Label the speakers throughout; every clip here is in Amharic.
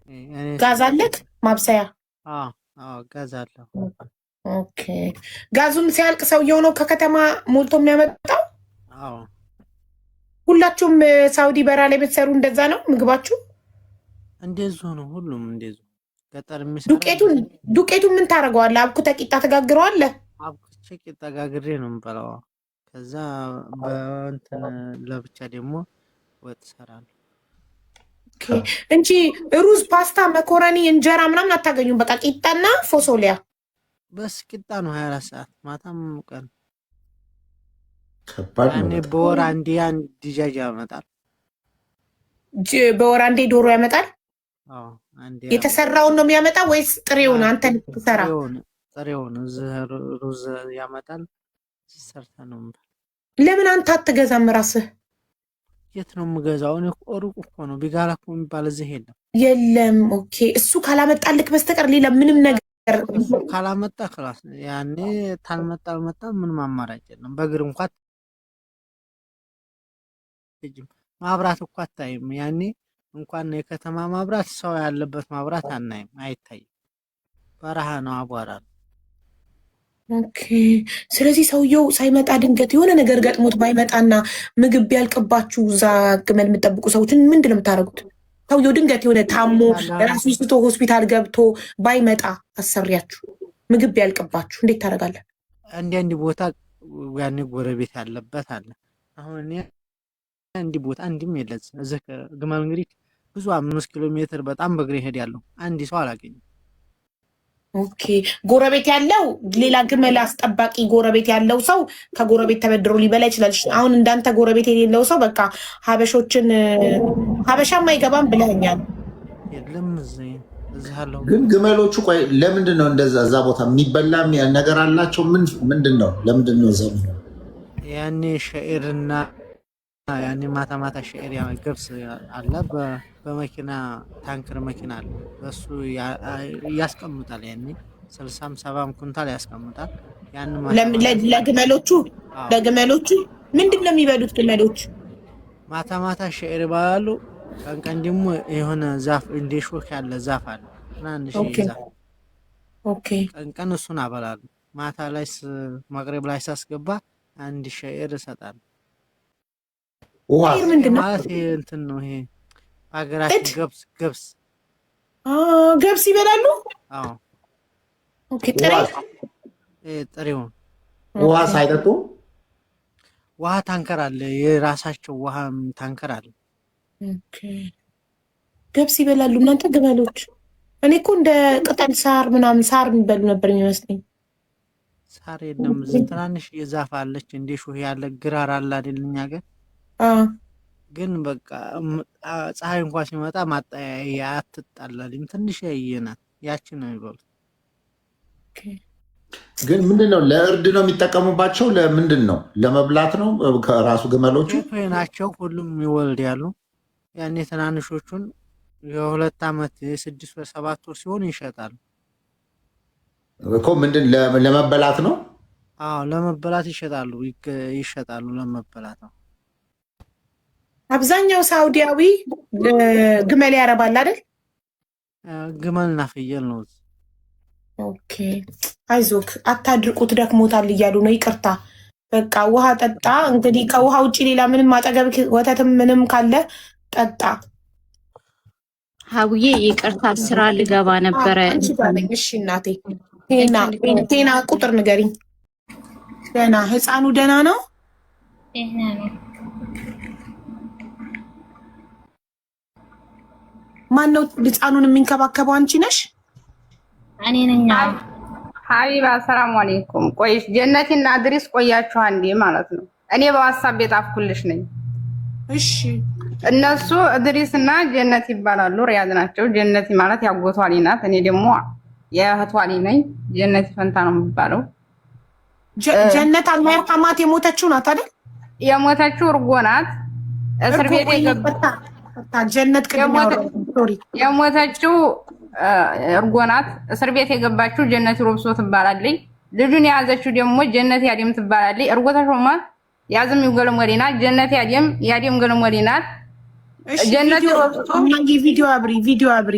Speaker 1: እኔ
Speaker 2: ጋዝ አለክ ማብሰያ?
Speaker 1: አዎ አዎ፣ ጋዝ አለው።
Speaker 2: Okay። ጋዙም ሲያልቅ ሰውየው ነው ከከተማ ሞልቶ የሚያመጣው?
Speaker 1: አዎ።
Speaker 2: ሁላችሁም ሳውዲ በራ ላይ የምትሰሩ እንደዛ ነው ምግባችሁ?
Speaker 1: እንደዚሁ ነው። ሁሉም እንደዚሁ ገጠር የሚሰራ።
Speaker 2: ዱቄቱን ምን ታደርገዋለህ? አብኩተህ ቂጣ ትጋግረዋለህ?
Speaker 1: አብኩቼ ቂጣ ጋግሬ ነው የምበላው። ከዛ በእንትን ለብቻ ደግሞ ወጥ እሰራለሁ።
Speaker 2: Okay። እንጂ ሩዝ፣ ፓስታ፣ መኮረኒ፣ እንጀራ ምናምን አታገኙም። በቃ ቂጣና ፎሶሊያ።
Speaker 1: بس ቂጣ ነው 24 ሰዓት፣ ማታም ቀን።
Speaker 3: ከባድ ነው
Speaker 1: ያኔ
Speaker 3: በጣም።
Speaker 1: በወር አንዴ አንድ دجاج ያመጣል።
Speaker 2: በወር አንዴ ዶሮ ያመጣል።
Speaker 1: አዎ፣ አንዴ ያመጣል።
Speaker 2: የተሰራውን ነው የሚያመጣ ወይስ ጥሬውን አንተ ልትሰራ?
Speaker 1: ጥሬውን፣ ጥሬውን እዚህ ሩዝ ያመጣል። ሰርተን ነው የምንበላው።
Speaker 2: ለምን አንተ አትገዛም ራስህ?
Speaker 1: የት ነው የምገዛው? እኔ እኮ ሩቅ እኮ ነው። ቢጋላ እኮ የሚባል እዚህ የለም።
Speaker 2: የለም። Okay። እሱ ካላመጣልክ በስተቀር ሌላ ምንም ነገር
Speaker 1: እሱ ካላመጣ خلاص፣ ያኔ ታልመጣ አልመጣ፣ ምንም አማራጭ የለም። በእግር እንኳ አትሄጂም። ማብራት እኮ አታይም። ያኔ እንኳን የከተማ ማብራት ሰው ያለበት ማብራት አናይም፣ አይታይም። በረሃ ነው፣ አቧራ ነው።
Speaker 2: Okay። ስለዚህ ሰውየው ሳይመጣ ድንገት የሆነ ነገር ገጥሞት ባይመጣና ምግብ ቢያልቅባችሁ እዛ ግመል የምጠብቁ ሰዎችን ምንድን ነው የምታደርጉት? ሰውየው ድንገት የሆነ ታሞ ራሱ ስቶ ሆስፒታል ገብቶ ባይመጣ አሰሪያችሁ ምግብ ቢያልቅባችሁ እንዴት ታደርጋለህ?
Speaker 1: አንዳንድ ቦታ ያኔ ጎረቤት ያለበት አለ። አሁን እኔ አንድ ቦታ አንድም የለ። እዚህ ግመል እንግዲህ ብዙ 5 ኪሎ ሜትር በጣም በእግሬ እሄዳለሁ። አንድ ሰው አላገኝም።
Speaker 2: Okay፣ ጎረቤት ያለው፣ ሌላ ግመል አስጠባቂ ጎረቤት ያለው ሰው ከጎረቤት ተበድሮ ሊበላ ይችላል። አሁን እንዳንተ ጎረቤት የሌለው ሰው በቃ ሀበሾችን ሀበሻም አይገባም ብለኸኛል።
Speaker 1: የለም፣ እዚህ እዚህ አለሁ።
Speaker 3: ግን ግመሎቹ ቆይ፣ ለምንድን ነው እንደዛ እዛ ቦታ የሚበላ ነገር አላቸው? ምን ምንድን ነው? ለምንድን ነው እዛ የሚሆነው?
Speaker 1: ያኔ شعير ና ያኔ ማታ ማታ شعير ገብስ አለ። በመኪና ታንክር መኪና አለ። በሱ ያስቀምጣል። ያኔ 60ም 70ም ኩንታል ያስቀምጣል። ያን ማታ ማታ
Speaker 2: ለግመሎቹ?
Speaker 1: አዎ።
Speaker 2: ለግመሎቹ ምንድን ነው የሚበሉት ግመሎች?
Speaker 1: ማታ ማታ شعير ይበላሉ። ቀን ቀን ደግሞ የሆነ ዛፍ እንደ ሾክ ያለ ዛፍ አለ፣ ትናንሽ ዛፍ። ቀን ቀን እሱን አበላሉ። ማታ ላይ መቅረብ ላይ ሳስገባ አንድ شعير እሰጣለሁ።
Speaker 3: ውሃ
Speaker 2: شعير ምንድን ነው?
Speaker 1: ማለት ይሄ እንትን ነው፣ ይሄ በሀገራችን
Speaker 2: ጥድ?
Speaker 1: ገብስ፣ ገብስ።
Speaker 2: ገብስ ይበላሉ።
Speaker 1: አዎ።
Speaker 2: Okay፣ ጥሬ?
Speaker 1: ይሄ ጥሬውን።
Speaker 3: ውሃ ሳይጠጡ?
Speaker 1: ውሃ ታንከር አለ፣ የራሳቸው ውሃ ታንከር አለ።
Speaker 2: Okay። ገብስ ይበላሉ እናንተ ግመሎች? እኔ እኮ እንደ ቅጠል ሳር ምናምን ሳር የሚበሉ ነበር የሚመስለኝ።
Speaker 1: ሳር የለም እዚህ። ትናንሽ የዛፍ አለች፣ እንደ ሾህ ያለ ግራር አለ አይደል እኛ ሀገር። ግን በቃ ፀሐይ እንኳ ሲመጣ ማጣያ አትጣላልም። ትንሽ ያየናት ያችን ነው የሚበሉት።
Speaker 3: ግን ምንድን ነው፣ ለእርድ ነው የሚጠቀሙባቸው? ለምንድን ነው? ለመብላት ነው ከራሱ ግመሎቹ?
Speaker 1: ሴቶች ናቸው፣ ሁሉም ይወልድ ያሉ። ያኔ ትናንሾቹን የ2 ዓመት፣ የ6 ወር፣ 7 ወር ሲሆን ይሸጣሉ።
Speaker 3: እኮ ምንድን ለመበላት ነው?
Speaker 1: አዎ፣ ለመበላት ይሸጣሉ፣ ይሸጣሉ ለመበላት ነው።
Speaker 2: አብዛኛው ሳውዲያዊ ግመል ያረባል አይደል?
Speaker 1: ግመልና ፍየል ነው።
Speaker 2: Okay፣ አይዞክ፣ አታድርቁት፣ ደክሞታል እያሉ ነው። ይቅርታ፣ በቃ ውሃ ጠጣ። እንግዲህ ከውሃ ውጭ ሌላ ምንም አጠገብ ወተትም ምንም ካለ ጠጣ።
Speaker 4: ሀውዬ ይቅርታ፣ ስራ ልገባ ነበረ።
Speaker 2: አንቺ ጋር ነኝ። እሺ እናቴ፣ ቴና ቴና ቁጥር ንገሪኝ። ደህና፣ ህፃኑ ደህና ነው?
Speaker 5: ደህና ነው።
Speaker 2: ማነው ህፃኑን የሚንከባከበው? አንቺ ነሽ?
Speaker 5: እኔ ነኝ።
Speaker 6: ሀቢባ ሰላም አለይኩም። ቆይሽ ጀነቲና እድሪስ ቆያችሁ አንዴ ማለት ነው። እኔ በዋትሳፕ የጣፍኩልሽ ነኝ።
Speaker 2: እሺ።
Speaker 6: እነሱ እድሪስ እና ጀነት ይባላሉ። ሪያድ ናቸው። ጀነቲ ማለት ያጎቷ ልጅ ናት። እኔ ደግሞ የእህቷ ልጅ ነኝ። ጀነቲ ፈንታ ነው የሚባለው።
Speaker 2: ጀነት አላህ ይርሐማት የሞተችው ናት አይደል?
Speaker 6: የሞተችው እርጎ ናት። እስር ቤት
Speaker 2: ጀነት ቅድም sorry።
Speaker 6: የሞተችው እርጎ ናት። እስር ቤት የገባችው ጀነት ሮብሶ ትባላለች። ልጁን የያዘችው ደግሞ ጀነት ያደም ትባላለች። እርጎ ተሾመ ያዝም ገለሞዴ ናት። ጀነት ያደም ያደም ገለሞዴ ናት። ጀነት ሮብሶ
Speaker 2: ቪዲዮ አብሪ፣ ቪዲዮ አብሪ።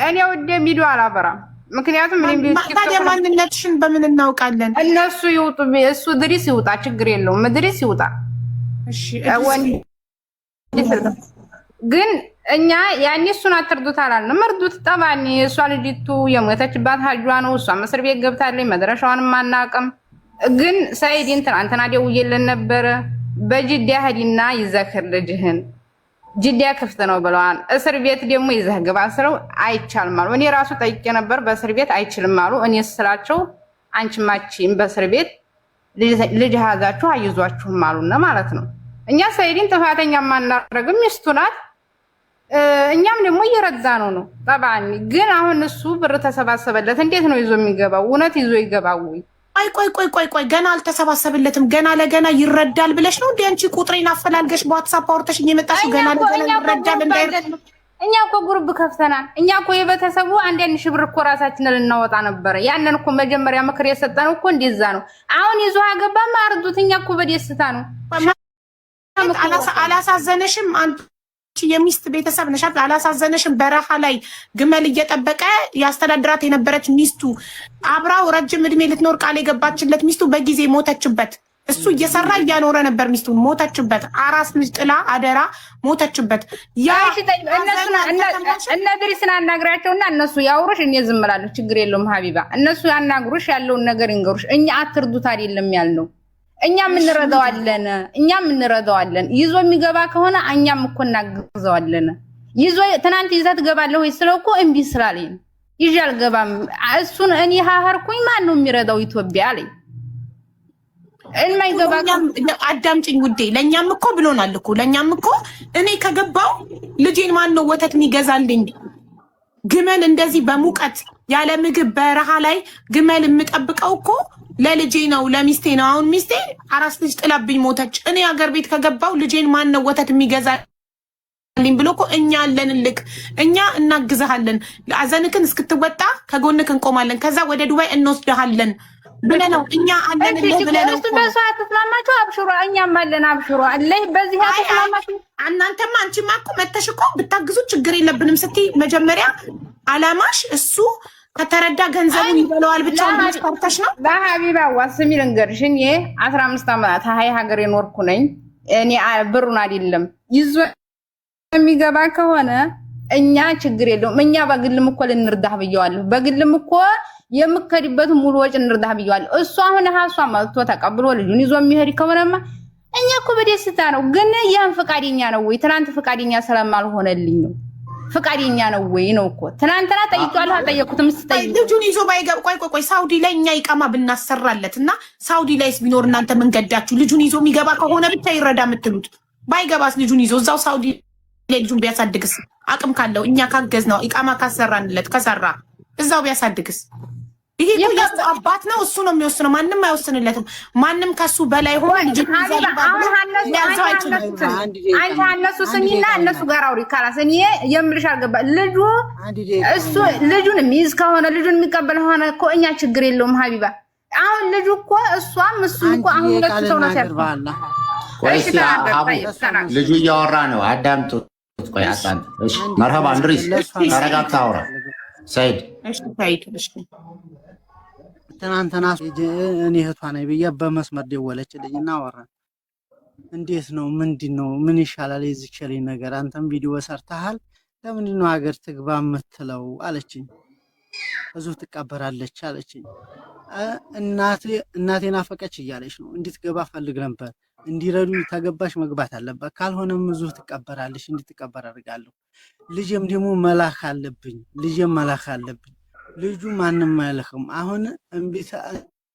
Speaker 6: እኔ ውዴ ቪዲዮ አላበራም። ምክንያቱም
Speaker 2: ታዲያ ማንነትሽን በምን እናውቃለን?
Speaker 6: እነሱ ይውጡ፣ እሱ ድሪስ ይውጣ፣ ችግር የለውም። ድሪስ ይውጣ። ግን እኛ ያኔ እሱን አትርዱት አላልንም። እርዱት ጠባኒ። እሷ ልጅቱ የሞተችባት ሀጇ ነው። እሷ እስር ቤት ገብታለች። መድረሻዋንም አናውቅም። ግን ሰኢድን ትናንትና ደውዬለት ነበረ። በጅዳ ሂድና ይዘክር ልጅህን ጅዳ ክፍት ነው ብለዋል። እስር ቤት ደግሞ ይዘህ ግባ ስለው አይቻልም አሉ። እኔ ራሱ ጠይቄ ነበር። በእስር ቤት አይችልም አሉ። እኔ ስላቸው አንቺም አትችይም በእስር ቤት ልጅ ያዛችሁ አይዟችሁም አሉና ማለት ነው። እኛ ሰኢድን ጥፋተኛ ማናረግም፣ ሚስቱ ናት። እኛም ደግሞ እየረዳ ነው ነው ጠባኒ። ግን አሁን እሱ ብር ተሰባሰበለት፣ እንዴት ነው ይዞ የሚገባው? እውነት ይዞ ይገባው ወይ?
Speaker 2: ቆይ ቆይ ቆይ ቆይ ቆይ ገና አልተሰባሰበለትም። ገና ለገና ይረዳል ብለሽ ነው እንዴ? አንቺ ቁጥሬን አፈላልገሽ በዋትሳፕ አውርተሽኝ የመጣሽው ገና ለገና ይረዳል እንዳይ።
Speaker 6: እኛ እኮ group ከፍተናል። እኛ እኮ የቤተሰቡ አንዳንድ ሺህ ብር እኮ ራሳችንን ልናወጣ ነበረ። ያንን እኮ መጀመሪያ ምክር የሰጠነው እኮ እንደዛ ነው። አሁን ይዞ አገባማ አርዱት። እኛ እኮ በደስታ ነው።
Speaker 2: አላሳዘነሽም? አንቺ የሚስት ቤተሰብ ነሽ። አላሳዘነሽም? በረሃ ላይ ግመል እየጠበቀ ያስተዳድራት የነበረች ሚስቱ አብራው ረጅም እድሜ ልትኖር ቃል የገባችለት ሚስቱ በጊዜ ሞተችበት። እሱ እየሰራ እያኖረ ነበር ሚስቱን፣ ሞተችበት። አራስ ልጅ ጥላ አደራ ሞተችበት። ያ
Speaker 6: እነ ድሪስን አናግራቸውና እነሱ ያውሩሽ፣ እኔ ዝም እላለሁ። ችግር የለውም ሀቢባ፣ እነሱ ያናግሩሽ፣ ያለውን ነገር ይንገሩሽ። እኛ አትርዱት አይደለም ያልነው እኛም እንረዳዋለን፣ እኛም እንረዳዋለን። ይዞ የሚገባ ከሆነ እኛም እኮ እናግዘዋለን። ይዞ ትናንት ይዘህ ትገባለህ ወይ ስለው እኮ እምቢ ስላለኝ ይዤ አልገባም። እሱን እኔ ሀሀርኩኝ ማን ነው የሚረዳው ኢትዮጵያ አለኝ። የማይገባ
Speaker 2: አዳምጪኝ ውዴ፣ ለእኛም እኮ ብሎናል እኮ ለእኛም እኮ እኔ ከገባው ልጄን ማን ነው ወተት የሚገዛልኝ? ግመል እንደዚህ በሙቀት ያለ ምግብ በረሃ ላይ ግመል የምጠብቀው እኮ ለልጄ ነው ለሚስቴ ነው። አሁን ሚስቴ አራስ ልጅ ጥላብኝ ሞተች። እኔ ሀገር ቤት ከገባው ልጄን ማን ነው ወተት የሚገዛልኝ ብሎ እኮ እኛ አለንልክ፣ እኛ እናግዝሃለን፣ አዘንክን እስክትወጣ ከጎንክ እንቆማለን፣ ከዛ ወደ ዱባይ እንወስድሃለን ብለህ ነው። እኛ አለንልህ ብለህ ነው።
Speaker 6: እሱ በሷ ተስማማችሁ፣ አብሽሮ፣ እኛም አለን አብሽሮ። አለህ በዚህ ተስማማችሁ።
Speaker 2: እናንተማ አንቺማ እኮ መተሽ እኮ ብታግዙ ችግር የለብንም ስትይ መጀመሪያ አላማሽ እሱ ከተረዳ ገንዘቡን ይበለዋል ብቻ ሰርተሽ ነው።
Speaker 6: ለሀቢባ ዋስሚ ልንገርሽ፣ እኔ 15 ዓመት ሀይ ሀገር የኖርኩ ነኝ። እኔ ብሩን አይደለም ይዞ የሚገባ ከሆነ እኛ ችግር የለውም። እኛ በግልም እኮ ልንርዳህ ብየዋለሁ። በግልም እኮ የምከድበት ሙሉ ወጪ እንርዳህ ብየዋለሁ። እሱ አሁን ሀሷ መጥቶ ተቀብሎ ልጁን ይዞ የሚሄድ ከሆነማ እኛ እኮ በደስታ ነው። ግን ያን ፈቃደኛ ነው ወይ? ትናንት ፈቃደኛ ስለማልሆነልኝ ነው ፍቃደኛ ነው ወይ ነው እኮ ትናንትና ጠይቄዋለሁ። አልጠየኩትም። ስትጠይቅ
Speaker 2: ልጁን ይዞ ባይገብ ቆይ ቆይ ቆይ ሳውዲ ላይ እኛ ይቃማ ብናሰራለት እና ሳውዲ ላይስ ቢኖር እናንተ ምን ገዳችሁ? ልጁን ይዞ የሚገባ ከሆነ ብቻ ይረዳ የምትሉት ባይገባስ ልጁን ይዞ እዛው ሳውዲ ላይ ልጁን ቢያሳድግስ አቅም ካለው እኛ ካገዝ ነው ኢቃማ ካሰራንለት ከሰራ እዛው ቢያሳድግስ? ይሄ እኮ የእሱ አባት ነው፣ እሱ ነው የሚወስነው። ማንም አይወስንለትም። ማንም ከሱ በላይ ሆኖ ልጁን ሊያዘው አይችልም።
Speaker 6: አንቺ እነሱ ስሚና እነሱ ጋር አውሪ። خلاص እኔ የምልሽ አልገባ ልጁ እሱ ልጁን የሚይዝ ከሆነ ልጁን የሚቀበል ከሆነ እኮ እኛ ችግር የለውም ሀቢባ። አሁን ልጁ እኮ እሷም እሱም እኮ አሁን ሁለቱ ሰው ነው ሲያልኩ።
Speaker 3: ልጁ እያወራ ነው፣ አዳምጡት። ቆይ አጣን። እሺ መርሀባ እንድሪስ፣ ተረጋግተህ አውራ። ሰይድ
Speaker 1: ትናንትና እኔ እህቷ ነኝ ብዬ በመስመር ደወለችልኝ እና አወራን። እንዴት ነው ምንድን ነው ምን ይሻላል የዚች ልጅ ነገር? አንተም ቪዲዮ ሰርተሃል፣ ለምንድን ነው ሀገር ትግባ የምትለው አለችኝ። እዚሁ ትቀበራለች አለችኝ። እናቴ ናፈቀች እያለች ነው። እንድትገባ ፈልግ ነበር። እንዲረዱ ተገባሽ መግባት አለባት፣ ካልሆነም እዚሁ ትቀበራለች። እንድትቀበር አድርጋለሁ። ልጄም ደግሞ መላክ አለብኝ። ልጄም መላክ አለብኝ። ልጁ ማንም አይልክም። አሁን እምቢ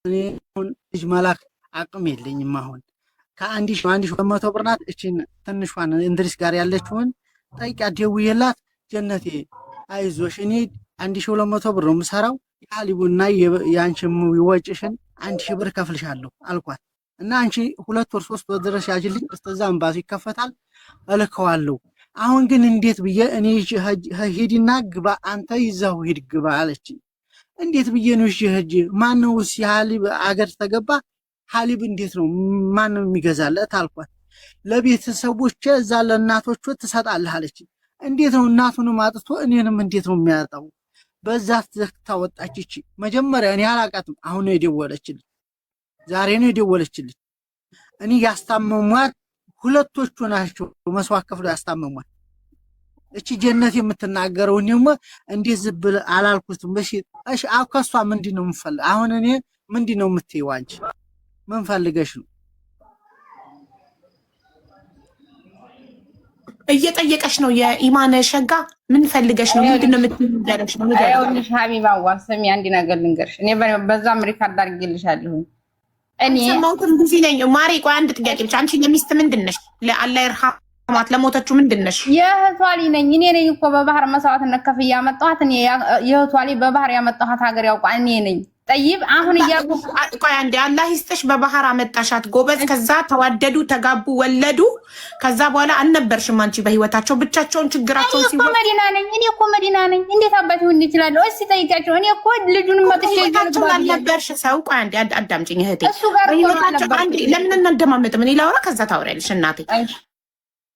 Speaker 1: እኔ አሁን ልጅ መላክ አቅም የለኝም። አሁን ከ1,200 ብር ናት። እችን ትንሿን እንድሪስ ጋር ያለችውን ጠይቂያት፣ ደውዬላት ጀነቴ አይዞሽ እኔ 1,200 ብር ነው የምሰራው የሀሊቡና የአንቺ ወጭሽን 1,000 ብር ከፍልሻለሁ አልኳት እና አንቺ 2 ወር 3 ወር ድረስ ያጅልኝ፣ እስከዛ ኤምባሲ ይከፈታል እልከዋለሁ። አሁን ግን እንዴት ብዬ እኔ ሂድና ግባ አንተ ይዘው ሂድ ግባ አለችኝ። እንዴት ብዬ ነው ይዤ ሂጅ? ማነውስ የሀሊብ አገር ተገባ ሀሊብ እንዴት ነው ማነው የሚገዛለት አልኳት። ለቤተሰቦቼ እዛ ለእናቶቹ ትሰጣለህ አለችኝ። እንዴት ነው እናቱንም አጥቶ እኔንም እንዴት ነው የሚያጣው? በዛ ዘግታ ወጣች። እቺ መጀመሪያ እኔ አላውቃትም። አሁን ነው የደወለችልኝ፣ ዛሬ ነው የደወለችልኝ። እኔ ያስታመሟት ሁለቶቹ ናቸው፣ መስዋዕት ከፍለው ያስታመሟት። እቺ ጀነት የምትናገረው እኔማ እንዴት ዝም ብለህ አላልኩትም። እሺ እሺ፣ ከሷ ምንድን ነው የምፈልግ አሁን? እኔ ምንድን ነው የምትይው አንቺ? ምን ፈልገሽ ነው?
Speaker 2: እየጠየቀሽ ነው የኢማን ሸጋ። ምን ፈልገሽ ነው? ምንድን ነው የምትይው እያለሽ ነው። ንገሪው።
Speaker 6: ይኸውልሽ ሀቢባዋ ስሚ፣ አንድ ነገር ልንገርሽ። እኔ በዛም record አድርጌልሻለሁ። እኔ
Speaker 2: ሰማሁትም busy ነኝ ማሬ። ቆይ አንድ ጥያቄ ብቻ። አንቺ ለሚስት ምንድን ነሽ? ለአላህ ይርሐማት ለሞተችው ምንድን ነሽ?
Speaker 6: የእህቷ ልጅ ነኝ። እኔ ነኝ እኮ በባህር መስዋዕትነት ከፍዬ ያመጣኋት። እኔ የእህቷ ልጅ በባህር ያመጣኋት ሀገር ያውቃል። እኔ ነኝ። ጠይብ አሁን እያልኩ
Speaker 2: ቆይ አንዴ፣ አላህ ይስጥሽ። በባህር አመጣሻት ጎበዝ። ከዛ ተዋደዱ፣ ተጋቡ፣ ወለዱ። ከዛ በኋላ አልነበርሽም አንቺ በህይወታቸው፣ ብቻቸውን
Speaker 6: እኔ
Speaker 2: ችግራቸውን
Speaker 6: እኮ
Speaker 2: ሲወጡ
Speaker 6: መዲና ነኝ። እኔ እኮ መዲና ነኝ። እንዴት አባት ይሁን ይችላለሁ? እስቲ ጠይቂያቸው። እኔ እኮ ልጁን መጥቼ ይዤ
Speaker 2: በህይወታቸው
Speaker 6: ልግባ ብያለሁ።
Speaker 2: ላልነበርሽ ሰው ቆይ አንዴ አዳምጪኝ እህቴ።
Speaker 6: እሱ ጋር እኮ ነው
Speaker 2: በህይወታቸው አንዴ
Speaker 6: አልነበርኩም።
Speaker 2: ለምን እናደማመጥም? እኔ ላውራ ከዛ ታወሪያለሽ እናቴ።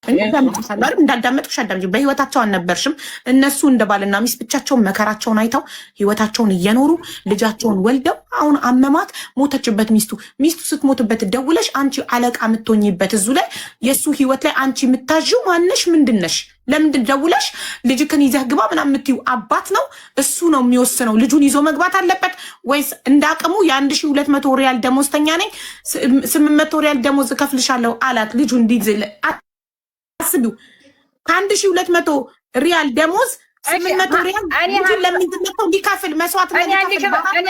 Speaker 2: እንዳዳመጥኩሽ አይደል? እንዳዳመጥኩሽ አዳምጪኝ። በህይወታቸው አልነበርሽም። እነሱ እንደ ባልና ሚስት ብቻቸውን መከራቸውን አይተው ህይወታቸውን እየኖሩ ልጃቸውን ወልደው አሁን አመማት፣ ሞተችበት ሚስቱ። ሚስቱ ስትሞትበት ደውለሽ አንቺ አለቃ የምትሆኝበት እዙ ላይ የእሱ ህይወት ላይ አንቺ የምታዥው ማነሽ? ምንድነሽ? ለምንድን ደውለሽ ልጅክን ይዘህ ግባ ምናምን የምትይው? አባት ነው እሱ ነው የሚወስነው። ልጁን ይዞ መግባት አለበት ወይስ እንደ አቅሙ የ1200 ሪያል ደሞዝተኛ ነኝ፣ 800 ሪያል ደሞዝ እከፍልሻለሁ አላት። ልጁ እንዲይዝ አስቢው፣ ከ1200 ሪያል ደሞዝ 800 ሪያል ልጁን ለምንድን ነው ሊከፍል መስዋዕትነት ሊከፍል
Speaker 6: እኔ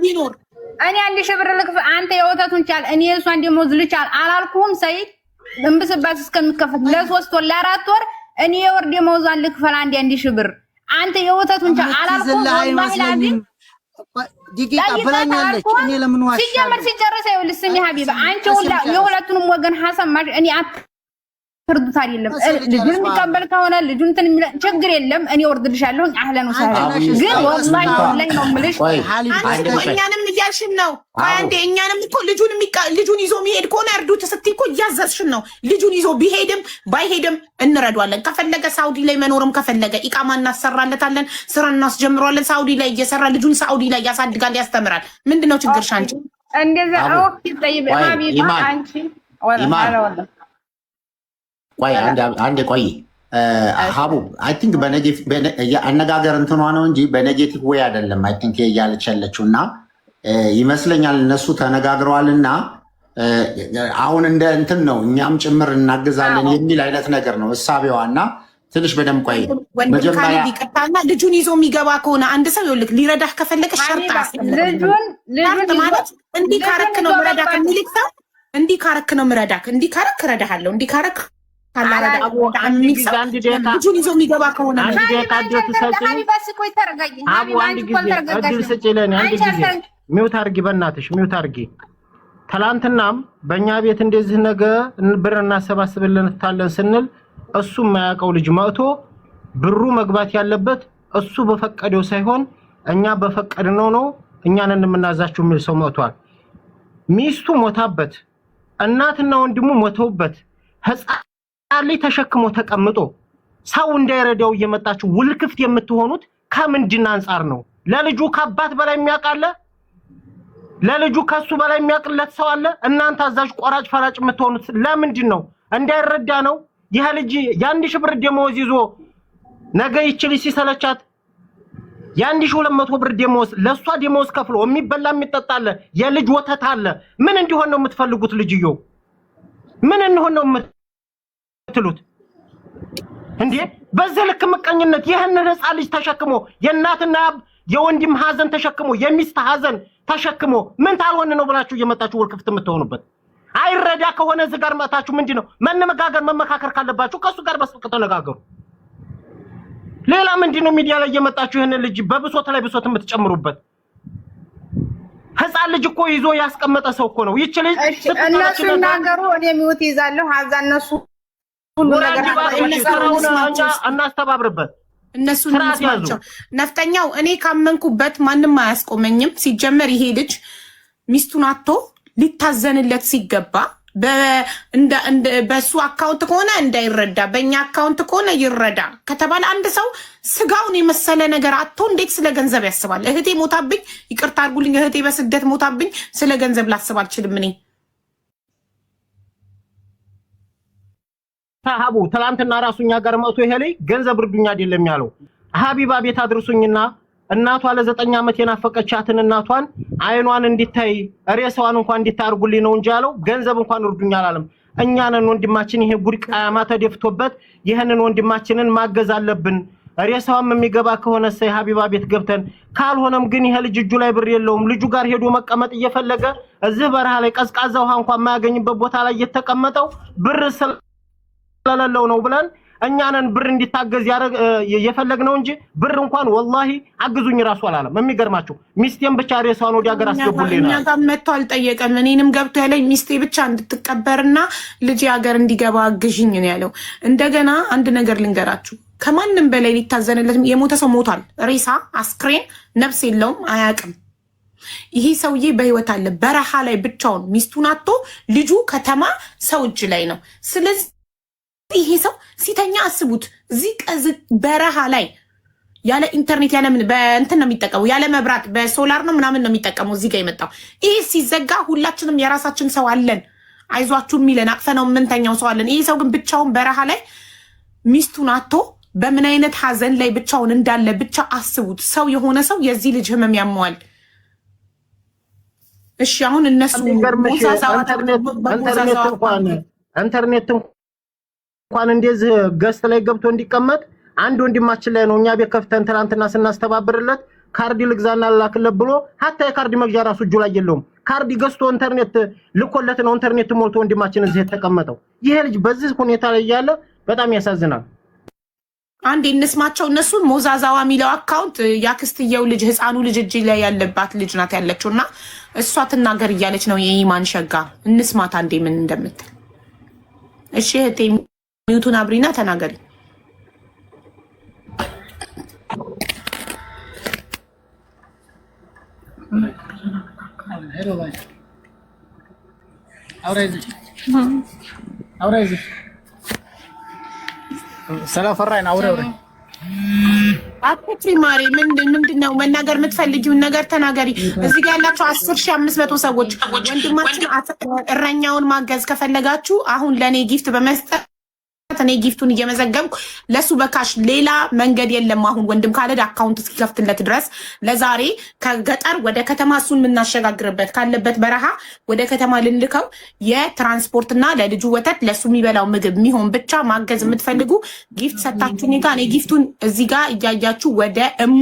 Speaker 2: ሊኖር
Speaker 6: እኔ 1000 ብር ልክፍ፣ አንተ የወተቱን ቻል፣ እኔ የእሷን ደሞዝ ልቻል አላልኩህም? ሰይድ እንብስባስ እስከሚከፈት ለ3 ወር ለ4 ወር እኔ የወር ደሞዟን ልክፈል 1000 ብር፣ አንተ የወተቱን ቻል አላልኩህም? ወላሂ ላዚም
Speaker 1: ዲቂቃ ብላኛለች። እኔ ለምን ዋሻለሁ?
Speaker 6: ሲጀመር ሲጨርስ ይኸውልህ፣ ስሚ ሀቢባ፣ አንቺ ሁላ የሁለቱንም ወገን ሀሳብ እኔ አትርዱት አይደለም። ልጁን የሚቀበል ከሆነ ልጁን እንትን የሚለ ችግር የለም። እኔ ወርድልሻለሁ። አህለን ወሰህለን። ግን ወላሂ ወላሂ ነው የምልሽ።
Speaker 2: አንቺ እኮ እኛንም እያልሽን ነው። ቆይ አንዴ፣ እኛንም እኮ ልጁን ይዞ የሚሄድ ከሆነ እርዱት ስትይ እኮ እያዘዝሽን ነው። ልጁን ይዞ ቢሄድም ባይሄድም እንረዷለን። ከፈለገ ሳውዲ ላይ መኖርም ከፈለገ ኢቃማ እናሰራለታለን፣ ስራ እናስጀምረዋለን። ሳውዲ ላይ እየሰራ ልጁን ሳውዲ ላይ ያሳድጋል፣ ያስተምራል። ምንድን ነው ችግርሽ አንቺ?
Speaker 6: እንደዛ okay። ጠይብ ሀቢባ አንቺ ወላ ወላ
Speaker 3: ቆይ አንዴ ቆይ ሀቡ፣ I think አነጋገር እንትኗ ነው እንጂ በ negative way አይደለም። I think እያለች ያለችው እና ይመስለኛል እነሱ ተነጋግረዋል እና አሁን እንደ እንትን ነው እኛም ጭምር እናግዛለን የሚል አይነት ነገር ነው እሳቤዋ እና ትንሽ በደንብ ቆይ
Speaker 2: ወንድም
Speaker 3: መጀመሪያ
Speaker 2: ካሊድ ይቅርታና ልጁን ይዞ የሚገባ ከሆነ አንድ ሰው ይኸውልህ ሊረዳህ ከፈለገ ሸርጥ አያስፈልግም። ሸርጥ ማለት እንዲህ ካረክ ነው ምረዳክ የሚልክ ሰው፣ እንዲህ ካረክ ነው ምረዳክ፣ እንዲህ ካረክ እረዳሃለሁ፣ እንዲህ ካረክ ካላረዳ የሚል ሰው ልጁን ይዞ የሚገባ ከሆነ
Speaker 7: አንድ ደቂቃ እድል ትሰጪኝ? አቡ አንድ ጊዜ እድል ስጪ ለእኔ አንድ ጊዜ። Mute አድርጊ፣ በእናትሽ mute አድርጊ። ትላንትናም በእኛ ቤት እንደዚህ ነገ ብር እናሰባስብልንታለን ስንል እሱ የማያውቀው ልጅ መጥቶ ብሩ መግባት ያለበት እሱ በፈቀደው ሳይሆን እኛ በፈቀድነው ነው፣ እኛን የምናዛችሁ የሚል ሰው መጥቷል። ሚስቱ ሞታበት፣ እናትና ወንድሙ ሞተውበት፣ ህፃን ልጅ ተሸክሞ ተቀምጦ ሰው እንዳይረዳው እየመጣችሁ ውልክፍት የምትሆኑት ከምንድን አንጻር ነው? ለልጁ ከአባት በላይ የሚያውቅ አለ? ለልጁ ከሱ በላይ የሚያውቅለት ሰው አለ? እናንተ አዛዥ ቆራጭ ፈራጭ የምትሆኑት ለምንድን ነው? እንዳይረዳ ነው? ይህ ልጅ የ1000 ብር ደመወዝ ይዞ ነገ ይች ልጅ ሲሰለቻት የ1200 ብር ደመወዝ ለእሷ ደመወዝ ከፍሎ የሚበላ የሚጠጣ አለ፣ የልጅ ወተት አለ። ምን እንዲሆን ነው የምትፈልጉት? ልጅየው ምን እንሆን ነው የምትሉት እንዴ? በዚህ ልክ ምቀኝነት ይህንን ህፃን ልጅ ተሸክሞ የእናትና የወንድም ሀዘን ተሸክሞ የሚስት ሀዘን ተሸክሞ ምን ታልሆን ነው ብላችሁ እየመጣችሁ ውልክፍት የምትሆኑበት? አይረዳ ከሆነ እዚህ ጋር መጣችሁ ምንድን ነው መነጋገር መመካከር ካለባችሁ ከእሱ ጋር በስልክ ተነጋገሩ። ሌላ ምንድን ነው ሚዲያ ላይ እየመጣችሁ ይህንን ልጅ በብሶት ላይ ብሶት የምትጨምሩበት? ህፃን ልጅ እኮ ይዞ ያስቀመጠ ሰው እኮ ነው። ይች ልጅ
Speaker 6: እነሱ ይናገሩ፣ እኔ mute ይዛለሁ። አዛ እነሱ ሁሉ ነገር
Speaker 7: ስራውን እናስተባብርበት።
Speaker 2: እነሱን
Speaker 7: ስርዓት ያዙ።
Speaker 2: እንስማቸው። ነፍጠኛው እኔ ካመንኩበት ማንም አያስቆመኝም። ሲጀመር ይሄ ልጅ ሚስቱን አጥቶ ሊታዘንለት ሲገባ በሱ account ከሆነ እንዳይረዳ፣ በእኛ account ከሆነ ይረዳ ከተባለ አንድ ሰው ስጋውን የመሰለ ነገር አጥቶ እንዴት ስለ ገንዘብ ያስባል? እህቴ ሞታብኝ፣ ይቅርታ አድርጉልኝ፣ እህቴ በስደት ሞታብኝ፣ ስለ ገንዘብ ላስብ አልችልም እኔ።
Speaker 7: ሀቡ ትላንትና ራሱ እኛ ጋር መጥቶ ይሄ ላይ ገንዘብ እርዱኝ አይደለም ያለው፣ ሀቢባ ቤት አድርሱኝና እናቷ ለ9 ዓመት የናፈቀቻትን እናቷን አይኗን እንዲታይ ሬሳዋን እንኳን እንዲታርጉልኝ ነው እንጂ ያለው ገንዘብ እንኳን እርዱኝ አላለም። እኛንን ወንድማችን ይሄ ጉድ ቃያማ ተደፍቶበት ይህንን ወንድማችንን ማገዝ አለብን። ሬሳዋም የሚገባ ከሆነ ሰይ ሀቢባ ቤት ገብተን፣ ካልሆነም ግን ይሄ ልጅ እጁ ላይ ብር የለውም። ልጁ ጋር ሄዶ መቀመጥ እየፈለገ እዚህ በረሃ ላይ ቀዝቃዛ ውሃ እንኳን የማያገኝበት ቦታ ላይ እየተቀመጠው ብር ስለሌለው ነው ብለን እኛንን ብር እንዲታገዝ የፈለግነው እንጂ ብር እንኳን ወላሂ አግዙኝ ራሱ አላለም። የሚገርማችሁ ሚስቴን ብቻ ሬሳዋን ወደ ሀገር አስገቡልኝ
Speaker 2: እኛ ጋር መጥቶ አልጠየቀም። እኔንም ገብቶ ያለኝ ሚስቴ ብቻ እንድትቀበርና ልጅ ሀገር እንዲገባ አግዥኝ ነው ያለው። እንደገና አንድ ነገር ልንገራችሁ፣ ከማንም በላይ ሊታዘንለት የሞተ ሰው ሞቷል። ሬሳ አስክሬን ነፍስ የለውም፣ አያውቅም። ይሄ ሰውዬ በህይወት አለ፣ በረሃ ላይ ብቻውን ሚስቱን አጥቶ ልጁ ከተማ ሰው እጅ ላይ ነው። ስለዚህ ይሄ ሰው ሲተኛ አስቡት። እዚህ ቀዝ በረሃ ላይ ያለ ኢንተርኔት ያለ ምን በእንትን ነው የሚጠቀሙ፣ ያለ መብራት በሶላር ነው ምናምን ነው የሚጠቀሙ። እዚህ ጋር የመጣው ይሄ ሲዘጋ ሁላችንም የራሳችን ሰው አለን፣ አይዟችሁ የሚለን አቅፈነው የምንተኛው ሰው አለን። ይሄ ሰው ግን ብቻውን በረሃ ላይ ሚስቱን አጥቶ በምን አይነት ሀዘን ላይ ብቻውን እንዳለ ብቻ አስቡት። ሰው የሆነ ሰው የዚህ ልጅ ህመም ያመዋል። እሺ አሁን እነሱ
Speaker 7: ኢንተርኔት እንኳን እንደዚህ guest ላይ ገብቶ እንዲቀመጥ አንድ ወንድማችን ላይ ነው እኛ ቤት ከፍተን ትናንትና ስናስተባብርለት ካርድ ልግዛና ላክለት ብሎ ሀታ የካርድ መግዣ ራሱ እጁ ላይ የለውም። ካርድ ገዝቶ ኢንተርኔት ልኮለት ነው ኢንተርኔት ሞልቶ ወንድማችን እዚህ የተቀመጠው። ይሄ ልጅ በዚህ ሁኔታ ላይ እያለ በጣም ያሳዝናል።
Speaker 2: አንድ እንስማቸው። እነሱን ሞዛዛዋ የሚለው account ያክስትየው ልጅ ህፃኑ ልጅ እጅ ላይ ያለባት ልጅ ናት ያለችው እና እሷ ትናገር እያለች ነው የኢማን ሸጋ። እንስማት አንዴ ምን እንደምትል። እሺ እህቴ mute ኡን አብሪና ተናገሪ። አትፍሪ ማሬ። ምንድን ነው መናገር የምትፈልጊውን ነገር ተናገሪ። እዚህ ጋር ያላችሁ 10,500 ሰዎች ወንድማችን እረኛውን ማገዝ ከፈለጋችሁ አሁን ለእኔ gift በመስጠት እኔ gift ኡን እየመዘገብኩ ለሱ በ cash፣ ሌላ መንገድ የለም። አሁን ወንድም ካለድ account እስኪከፍትለት ድረስ ለዛሬ ከገጠር ወደ ከተማ እሱን የምናሸጋግርበት ካለበት በረሃ ወደ ከተማ ልንልከው የትራንስፖርትና ለልጁ ወተት ለሱ የሚበላው ምግብ የሚሆን ብቻ ማገዝ የምትፈልጉ gift ሰታችሁ እኔ ጋ እኔ gift ኡን እዚህ ጋር እያያችሁ ወደ እሙ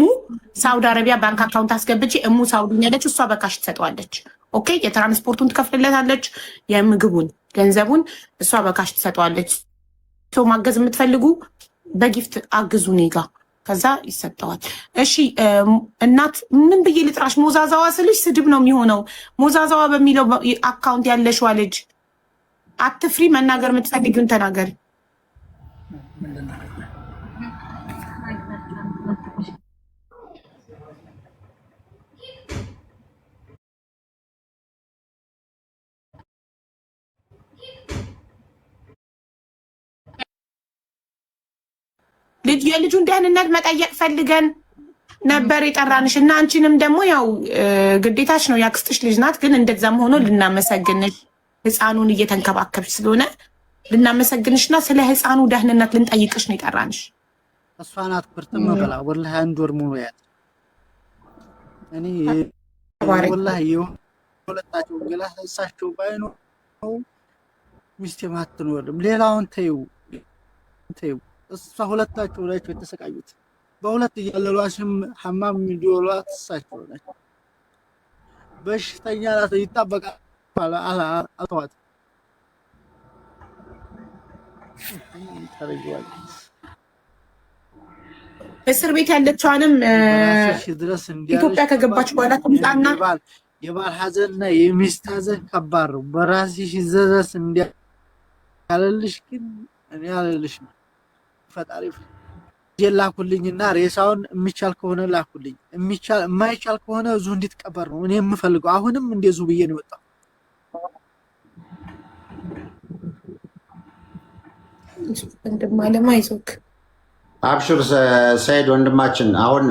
Speaker 2: ሳውዲ አረቢያ ባንክ account አስገብቼ እሙ ሳውዲ ያለች እሷ በ cash ትሰጠዋለች። Okay፣ የትራንስፖርቱን ትከፍልለታለች፣ የምግቡን ገንዘቡን እሷ በ cash ትሰጠዋለች። ሰው ማገዝ የምትፈልጉ በ gift አግዙ እኔ ጋ ከዛ ይሰጠዋል። እሺ እናት ምን ብዬ ልጥራሽ? ሞዛዛዋ ስልሽ ስድብ ነው የሚሆነው። ሞዛዛዋ በሚለው account ያለሽዋ ልጅ አትፍሪ፣ መናገር የምትፈልጊውን ተናገሪ። ልጅ የልጁን ደህንነት መጠየቅ ፈልገን ነበር የጠራንሽ እና አንቺንም ደግሞ ያው ግዴታሽ ነው፣ ያክስትሽ ልጅ ናት። ግን እንደዛም ሆኖ ልናመሰግንሽ ህፃኑን እየተንከባከብሽ ስለሆነ ልናመሰግንሽ እና ስለ ህፃኑ ደህንነት ልንጠይቅሽ ነው የጠራንሽ።
Speaker 1: እሷ ናት ቁርጥም መበላ ወላሂ አንድ ወር ሙሉ ያዝ እኔ ወላሂ የሁለታቸው ገላ እሳቸው ባይኖሩ ሚስቴ አትኖርም። ሌላውን ተይው ተይው፣ እሷ ሁለታቸው ናቸው የተሰቃዩት። በሁለት እያለሏሽም ሐማም የሚዲወሏት እሳቸው ናቸው። በሽተኛ ናት፣ ይጣበቃል። አልተዋት ታደርጊዋለሽ።
Speaker 2: እስር ቤት ያለችዋንም
Speaker 1: ድረስ
Speaker 2: ኢትዮጵያ ከገባች በኋላ ትምጣና
Speaker 1: የባል ሀዘንና የሚስት ሀዘን ከባድ ነው። በራስሽ ድረስ እንዲያለልሽ ግን እኔ አለልሽም። ፈጣሪ ላኩልኝና ሬሳውን የሚቻል ከሆነ ላኩልኝ፣ የሚቻል የማይቻል ከሆነ እዚሁ እንዲትቀበር ነው እኔ የምፈልገው። አሁንም እንደዚሁ ብዬ ነው የወጣው።
Speaker 2: ወንድም አለም አይዞክ።
Speaker 3: አብሽር ሰይድ ወንድማችን፣ አሁን